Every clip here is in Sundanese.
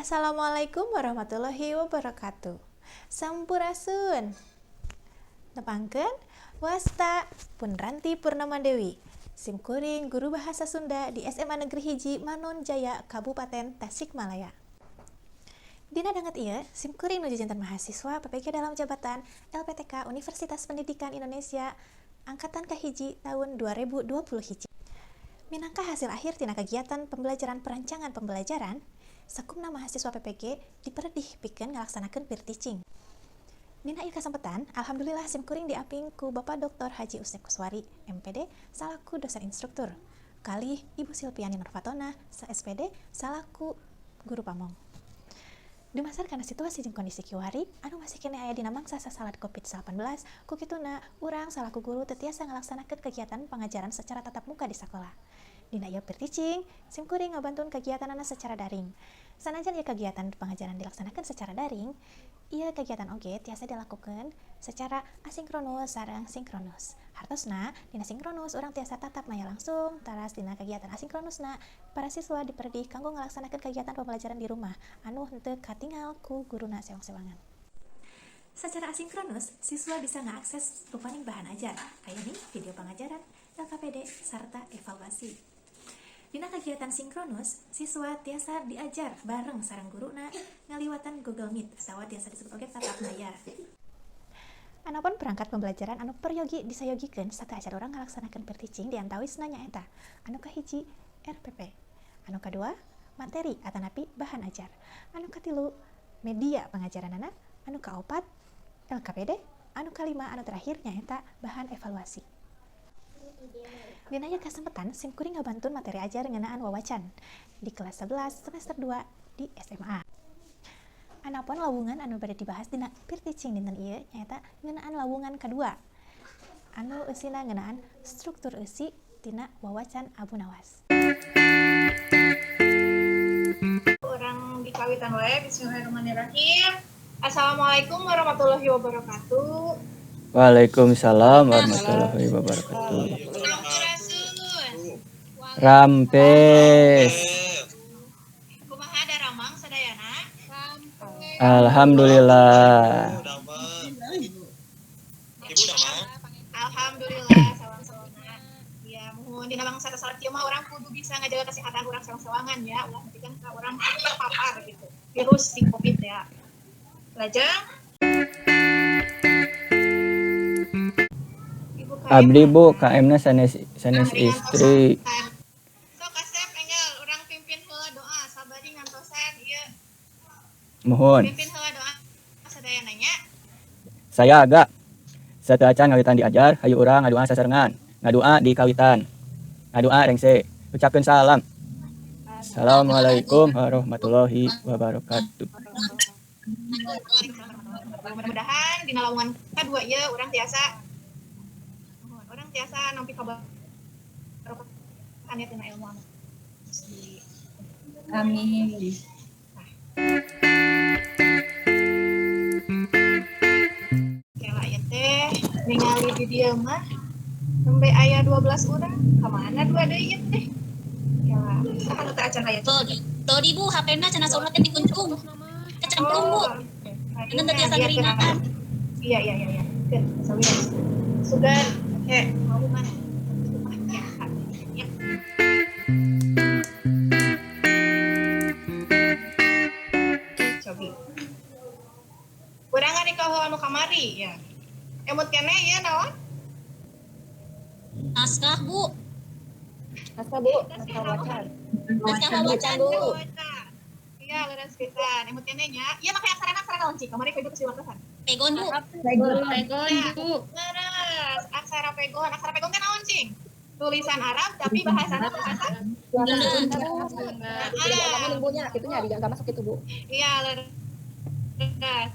Assalamualaikum warahmatullahi wabarakatuh. Sampurasun. Tepangkeun wasta pun Ranti Purnama Dewi. Simkuring guru bahasa Sunda di SMA Negeri 1 Manonjaya, Kabupaten Tasikmalaya. Dina danget ieu, simkuring nuju janten mahasiswa PPG dalam jabatan LPTK Universitas Pendidikan Indonesia angkatan kahiji tahun 2020 hiji. Minangka hasil akhir tina kegiatan pembelajaran perancangan pembelajaran, sakumna mahasiswa PPG diperedih pikeun ngalaksanakeun peer teaching. Dina ieu kasempatan, alhamdulillah simkuring diaping ku Bapak Dr. Haji Usep Kuswari, MPD, salaku dosen instruktur. Kalih Ibu Silpiani Nurfatona, SPD, salaku guru pamong. Dumasar kana situasi jeung kondisi kiwari anu masih keneh aya dina mangsa sasalad COVID-19, ku kituna urang salaku guru teu tiasa ngalaksanakeun kegiatan pengajaran secara tatap muka di sakola. Dina ieu peer teaching, simkuring ngabantun kegiatanana secara daring. Sanajan ieu kegiatan pengajaran dilaksanakan secara daring, ieu kegiatan oge tiasa dilakukan secara asinkronus sareng sinkronus. Hartosna, dina sinkronus urang tiasa tatap maya langsung, taras dina kegiatan asinkronusna para siswa diperedih kanggo ngalaksanakeun kegiatan pembelajaran di rumah anu henteu katingal ku guruna sewang-sewangan. Secara asinkronus, siswa bisa ngakses rupaning bahan ajar, aya nih video pengajaran, LKPD, serta evaluasi. Dina kegiatan sinkronus, siswa tiasa diajar bareng sareng guruna ngaliwatan Google Meet atau tiasa disebut oge tatap maya. Anapun perangkat pembelajaran anu peryogi disayogikeun sateuacan urang ngalaksanakeun peer teaching diantawisna nyaeta anu kahiji, RPP, anu kadua, materi atanapi bahan ajar, anu katilu, media pengajaranana, anu kaopat, LKPD, anu kalima, anu terakhir nyaeta bahan evaluasi. Dina ieu kasempatan, simkuring ngabantun materi ajar ngeunaan wawacan di kelas 11 semester 2 di SMA. Anapun lawungan anu bade dibahas dina peer teaching dinten ieu nyaeta ngeunaan lawungan kadua anu eusina ngeunaan struktur eusi tina wawacan Abu Nawas. Urang dikawitan wae. Bismillahirrahmanirrahim. Assalamualaikum warahmatullahi wabarakatuh. Waalaikumsalam warahmatullahi wabarakatuh. Sampurasun. Rampes. Kumaha daramang sadayana? Alhamdulillah. Ibu damang. Alhamdulillah sawang-sawangna. Ya, muhun dina mangsa salat kieu mah urang kudu bisa ngajaga kesehatan urang sawang-sawangan ya, ulah nanti kan ka urang terpapar gitu virus si Covid ya. Lajeng Ibu KM. Abdi, Bu, KM na sanes sanes istri. Sok kasep, enggal urang pimpin heula doa sabari ngantosan ieu. Mohon. Pimpin heula doa sadayana nya. Saya agak sateuacan ngawitan diajar, hayu urang ngadua sasarengan. Ngadua di kawitan. Ngadua rengse. Ucapkeun salam. Assalamualaikum warahmatullahi wabarakatuh. Mudah-mudahan dina lawungan kadua ieu urang tiasa nampi kabarokahan ya tina ilmu anu. Amin. Kela ieu teh ningali di dieu mah nembe aya 12 urang, ka mana dua deui ieu teh? Kela, saha nu teu acan aya? Tuh, tuh di Bu, HP-na cenah saurna teh dikuncung. Kecemplung, Bu. Oh, Ini teu tiasa ngeringan. Iya. Oke, sawios. Sugan, oke, mau mana? Ya, ya. Cobi. Urang kan ka anu kamari ya. Emut keneh ieu naon? Naskah, Bu. Naskah, Bu, naskah wacan. Naskah wawacan, Bu. Iya, leres pisan. Emut keneh nya. Ieu make aksara, aksara naon, Cik? Kamari ku ibu tos diwatosan. Pegon, Bu. Pegon. Pegon, Bu. Leres, aksara pegon. Aksara pegon kan naon, Cing? Tulisan Arab tapi bahasana bahasa Sunda. Di agama nimbunya, gitunya di agama sok itu, Bu. Iya, leres.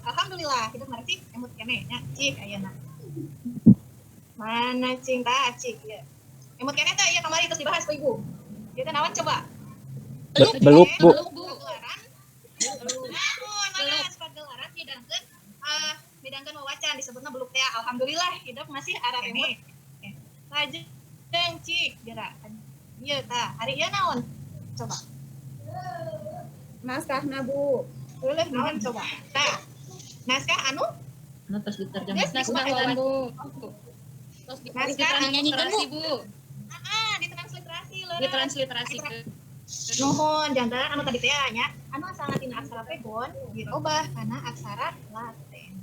Alhamdulillah, kita ngerti emut keneh nya, Cik ayeuna. Mana cing tah, Cik ya. Emut keneh teh ieu kamari terus dibahas ku Ibu. Ieu teh naon coba? Beluk, Bu. Beluk, Bu. Pagelaran. Namun, mana pagelaran midangkeun midangkeun wawacan disebutna beluk teh. Alhamdulillah hidup masih arah emut. Lajeng cik geura. Ieu tah, ari ieu naon? Coba. Naskahna, Bu. Boleh naon coba. Tah. Naskah anu? Anu tos diterjemahkan. Naskah Bu. Naskah anu nyanyikan, Bu. Heeh, ditransliterasi leres. Ditransliterasi. Nuhun, janten anu tadi teh nya, anu asalna tina aksara Pegon dirobah kana aksara Latin.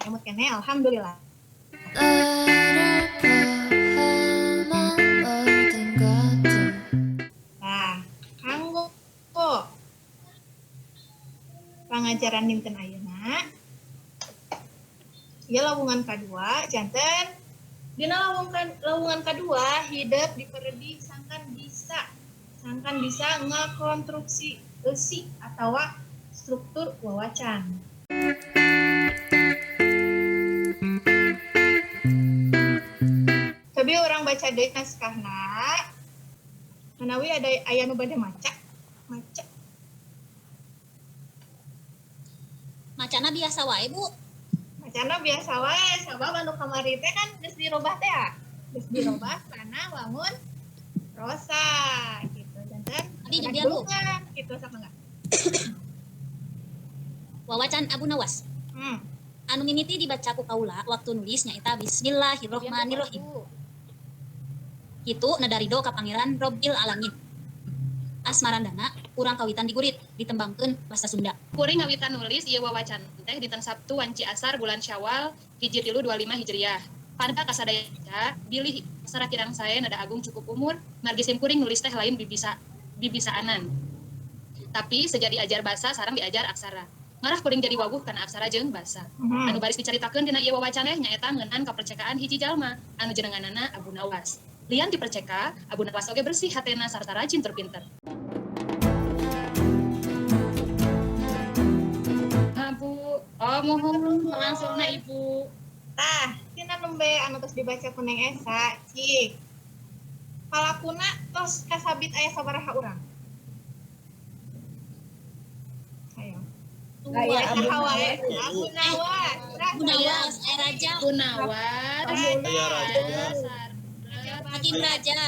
Emut keneh alhamdulillah. Nah, kanggo pangajaran dinten ayeuna ieu lawungan kadua janten dina lawungan kadua hidep diperedih sangkan bisa ngakonstruksi eusi atawa struktur wawacan. Tapi orang baca deui naskahna manawi ada aya nu bade maca. Macana biasa wae, Bu. Macana biasa wae sabab anu kamari teh kan geus dirobah teh ya. Geus dirobah kana wangun prosa gitu. Janten Abi juga, Bu. Gitu sama enggak? Wawacan Abu Nawas. Anu mimiti dibaca ku kaula waktu nulis nyaeta bismillahirrahmanirrahim. Kitu nadarido ka Pangeran Robbil Alamin. Asmarandana urang kawitan digurit ditembangkeun basa Sunda. Kuring ngawitan nulis ieu wawacan teh dinten Sabtu wanci asar bulan Syawal 1325 Hijriah. Panka kasadaya bilih aksara kirang sae nada agung cukup umur margi sim kuring nulis teh lain bibisaanan. Tapi sejak diajar basa sareng diajar aksara. Ngarah kuring jadi wawuh kana aksara jeung basa. Anu baris dicaritakeun dina ieu wawacan teh nyaeta ngeunaan kapercekaan hiji jalma anu jenenganana Abu Nawas. Lian diperceka, Abu Nawas oge bersih hatena sarta rajin tur pinter. Bu, oh mohon langsungna Ibu. Tah, tina nembe anu tos dibaca ku Neng Esa, cik. Palakuna tos kasabit aya sabaraha urang? Ayo. Aya Abu Nawas. Abu Nawas. Abu Nawas, Raja. Abu Nawas. Raja. Hakim Raja.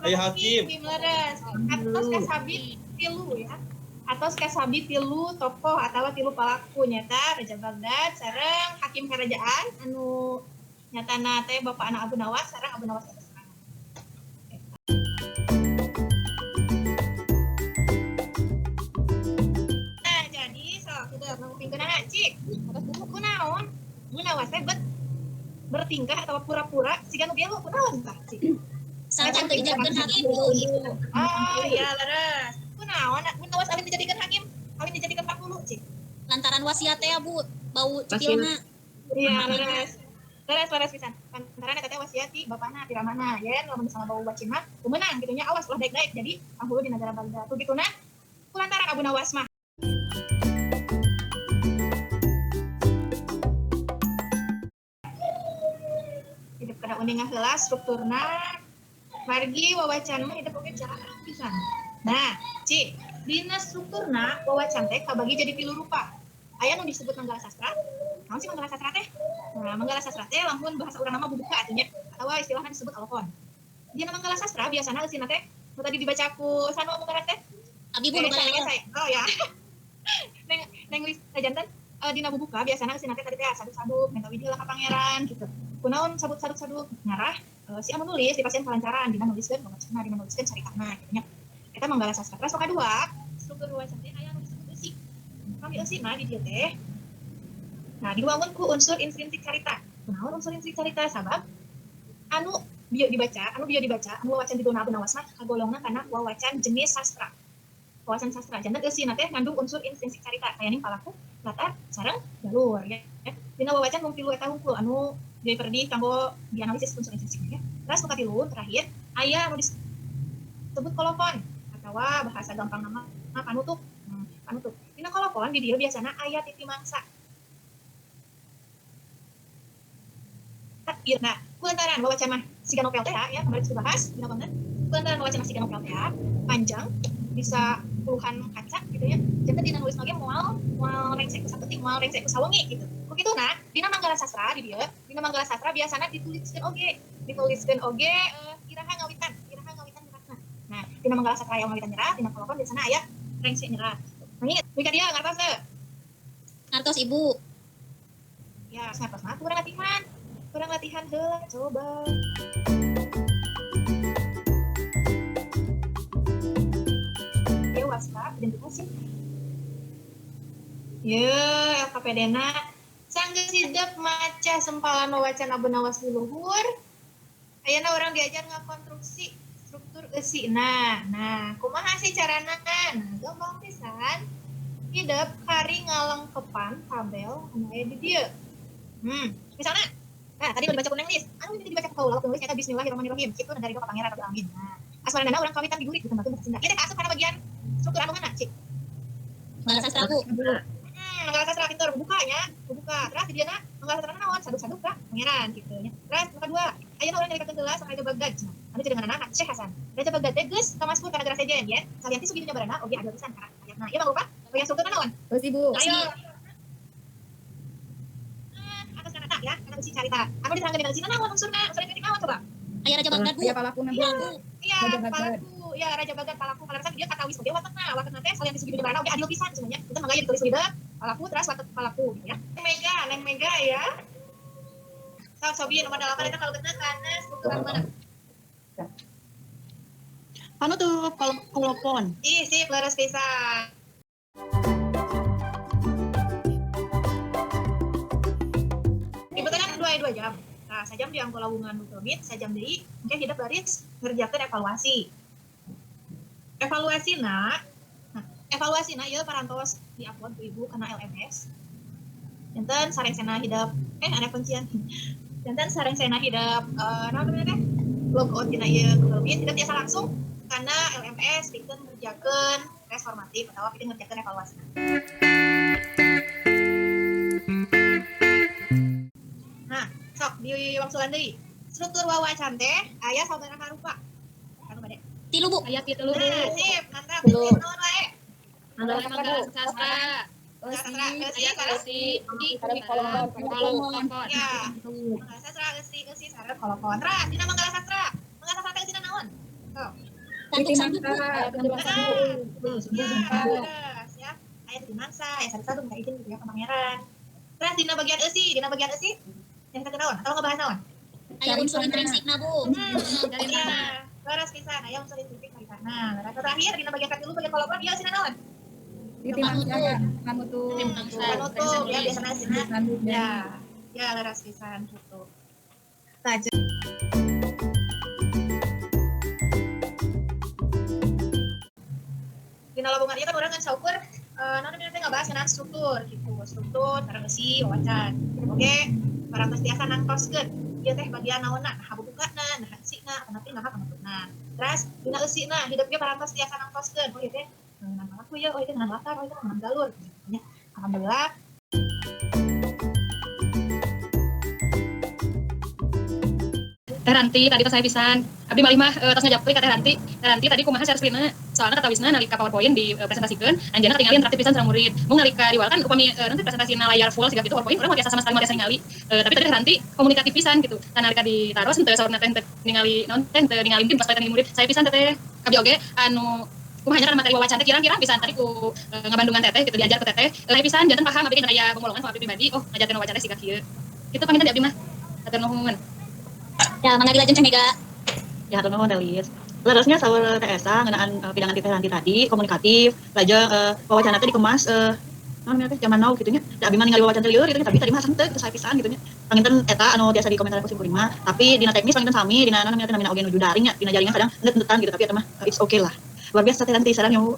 Ayo hakim. Leres. Atos kasabit tilu ya. Atos kasabit tilu tokoh atawa tilu palaku nyata Raja Baghdad sareng hakim kerajaan anu nyatana teh bapak anak Abu Nawas sareng Abu Nawas eta sareng. Nah, jadi sok kieu ngupingkeunana cik. Kunaon? Abu Nawas teh bet bertingkah atau pura-pura siga nu gelo kunaon tah cik. Sangkan teu dijadikeun hakim, Bu. Oh iya leres. Kunaon Abu Nawas alim dijadikan hakim, alim dijadikan panghulu cik. Lantaran wasiat teh Bu, bau cepilna. Iya leres. Leres leres pisan. Lantaran eta teh wasiat ti bapana ti ramana yen lamun misalna bau bacin mah kumenang kitu nya awas ulah daek-daek jadi panghulu di negara Baghdad. Tuh kituna kulantaran Abu Nawas mah hidup kana uninga heula strukturna margi wawacan mah hidup oge jarang pisan. Nah, cik, dina strukturna wawacan teh kabagi jadi tilu rupa. Aya nu disebut manggala sastra. Naon sih manggala sastra teh? Nah, manggala sastra teh lamun bahasa urang mah bubuka atuh nya atawa istilahna disebut alokon. Dina manggala sastra biasana eusina teh nu tadi dibaca ku sanu mungkaran teh. Abi Bu nu balelo. Oh ya. Neng Lisa janten dina bubuka biasana eusina teh tadi teh saduk-saduk minta widi lah ka pangeran gitu. Kunaon sabut-saduk-saduk ngarah si anu nulis di pasien kalancaran dina nuliskeun wacana dina nuliskeun caritana kitu nya. Eta manggala sastra. Terus kadua, struktur wawacan teh aya anu disebut eusi. Kami eusi mah di dieu teh. Nah, diwangun ku unsur intrinsik carita. Kunaon unsur intrinsik carita sabab anu bieu dibaca, anu wawacan judulna Abu Nawas mah kagolongna kana wawacan jenis sastra. Wawacan sastra janten eusina teh ngandung unsur intrinsik carita kayaning palaku, latar, sareng jalur ya. Dina wawacan mung tilu eta hungkul anu diperdi kanggo dianalisis unsur intrinsiknya. Terus nu katilu terakhir aya anu disebut kolofon atawa bahasa gampang nama panutup. Panutup. Dina kolofon di dieu biasana aya titi mangsa. Nah, kulantaran wawacan mah siga novel teh ya, kemarin sudah bahas dina konten. Kulantaran wawacan mah siga novel teh panjang bisa puluhan kaca gitu ya. Janten dina nulis oge moal rengsek ku saeutik, moal rengsek ku sawengi gitu. Ku kituna dina manggala sastra di dieu, dina manggala sastra biasana dituliskeun oge iraha ngawitan nyeratna. Nah, dina manggala sastra aya ngawitan nyerat, dina kolofon biasana aya rengsek nyerat gitu. Nah, wika dia ngartos teu? Ngartos, Ibu. Ya, ngartos mah kurang latihan. Kurang latihan heula coba. Ya, wasta identifikasi. Ya, LKPD na sanggeus hidep maca sempalan wawacan Abu Nawas di luhur. Ayeuna urang diajar ngakonstruksi struktur eusina. Nah, kumaha sih carana? Nah, gampang pisan. Hidep kari ngalengkepan tabel anu aya di dieu. Misalnya, nah tadi udah dibaca ku Neng Lis. Anu ini dibaca ku kaula waktu nulis nyata bismillahirrahmanirrahim. Kitu nada ka Pangeran Rabbil Alamin. Nah, asmaranana urang kawitan digurik ditambahkeun bahasa Sunda. Ieu teh kaasup kana bagian struktur anu mana, Cik? Manggala sastra, Bu. Manggala sastra pinter buka nya, buka. Terus di dieu manggala sastra naon? Saduk-saduk ka Pangeran gitu nya. Terus nu kadua, ayeuna urang nyaritakeun heula sang Raja Baghdad. Anu jadi ngaranna Syekh Hasan. Raja Baghdad teh geus kamaskur ka nagara sejen ya. Salian ti Sugi Nyabarana oge adil pisan ka rakyatna. Ieu mangrupa bagian strukturna naon? Terus, Ibu. Ayo. Atas kana ya, kana bisi carita. Anu diterangkeun dina eusina naon unsurna? Unsur kritik naon coba? Aya Raja Baghdad, Bu. Aya palakuna, Bu. Pelaku. Iya, Raja Baghdad. palaku. Ya, Raja Baghdad palaku. Kalaresan dia katawis oge watekna. Watekna teh salian ti Sugi Nyabarana oge adil pisan sebenarnya. Itu mangga ditulis hidep palaku terus watek palaku gitu ya. Neng Mega, Neng Mega ya. Sok sobi nomor 8 eta kalebetna kana struktur anu mana? Panutup kalau kolopon. Ih, sip, leres pisan. Ibu teh kan 2 jam. Nah, sajam di anggo lawungan Google Meet, sajam deui engke hidep baris ngerjakeun evaluasi. Evaluasi nah, evaluasi nah ieu parantos di-upload ku Ibu kana LMS. Janten sarengsena hidep ada kuncian. Janten sarengsena hidep naon namanya teh? Logout dina ieu Google Meet hidep tiasa langsung kana LMS pikeun ngerjakeun tes formatif atau pikeun ngerjakeun evaluasi. Nah, sok di wangsulan deui. Struktur wawacan teh aya sabaraha rupa? Anu bade. Tilu, Bu. Aya tilu. Nah, sip, mantap. Tilu. Sip, naon wae? Manggala manggala sastra. Sastra, eusi, Aya sareng eusi, Sareng kolopon. kolopon. Ya. Manggala sastra eusi, eusi sareng kolopon. Terus dina manggala sastra. Manggala sastra teh eusina naon? Sok. Sanduk-sanduk, Bu. Aya titi mangsa, Bu. Ya, leres ya. Aya titi mangsa, aya sadu-sadu minta izin gitu ya ke pangeran. Terus dina bagian eusi, dina bagian eusi nyaritakeun naon atau ngebahas naon? Aya unsur intrinsikna, Bu. Dari Ya, mana? leres pisan aya unsur intrinsik caritana. Leres terakhir dina bagian katilu bagian kolopon ieu eusina naon? Titi mangsa, panutup. Titi mangsa. Panutup ya biasana eusina. Sanduk Ya, ya leres pisan gitu. Nah, dina lowongan ieu kan urang ngan saukur naon namanya teh ngabahas ngeunaan struktur gitu, struktur sareng eusi wawacan. Oke, parantos tiasa nangtoskeun ieu teh bagian naonna, naha bubukana, naha eusina, atanapi naha panutupna. Terus dina eusina hidep ge parantos tiasa nangtoskeun, oh ieu teh ngeunaan palaku ya, oh ieu teh ngeunaan latar, oh ieu teh ngeunaan galur gitu nya. Alhamdulillah. Teh Ranti tadi tos saya pisan. Abdi malih mah tos ngajapri ka Teh Ranti. Teh Ranti tadi kumaha share screen-na? Soalna katawisna nalika PowerPoint di presentasikeun, anjeunna katingali interaktif pisan sareng murid. Mung nalika diwal kan upami nanti presentasina layar full siga kitu PowerPoint urang mah tiasa sama sekali moal tiasa ningali. Tapi tadi Teh Ranti komunikatif pisan gitu. Tah nalika ditaros henteu saurna teh henteu ningali naon teh henteu ningali mungkin pas ningali murid. Saya pisan teteh. Abdi oge anu kumaha nya kana materi wawacan teh kirang-kirang pisan tadi ku ngabandungan teteh gitu diajar ku teteh. Saya pisan janten paham abdi aya pemolongan sama abdi pribadi. Oh, ngajarkeun wawacan teh siga kieu. Kitu panginten di abdi mah. Hatur nuhun. Ya, mangga dilajeng Teh Mega. Ya, hatur nuhun Telis. Leresnya saur Teh Esa ngeunaan pidangan ti Teh Ranti tadi komunikatif, lajeng wawacana teh dikemas naon teh zaman now gitu nya. Da abi mah ningali wawacan teh lieur gitu nya, tapi tadi mah henteu kitu sae pisan gitu nya. Panginten eta anu tiasa dikomentaran ku sim kuring mah, tapi dina teknis panginten sami, dina naon namanya teh namina oge nuju daring nya, dina jaringan kadang endet-endetan gitu, tapi eta mah it's okay lah. Luar biasa Teh Ranti, saran yo.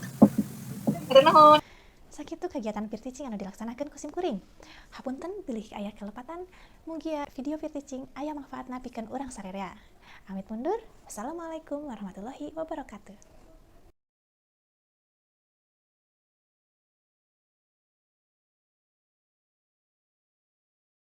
Hatur nuhun. Sakitu kegiatan peer teaching anu dilaksanakeun ku sim kuring. Hapunten bilih aya kelepatan, mugia video peer teaching aya manfaatna pikeun urang sararea. Amit mundur. Wassalamualaikum warahmatullahi wabarakatuh.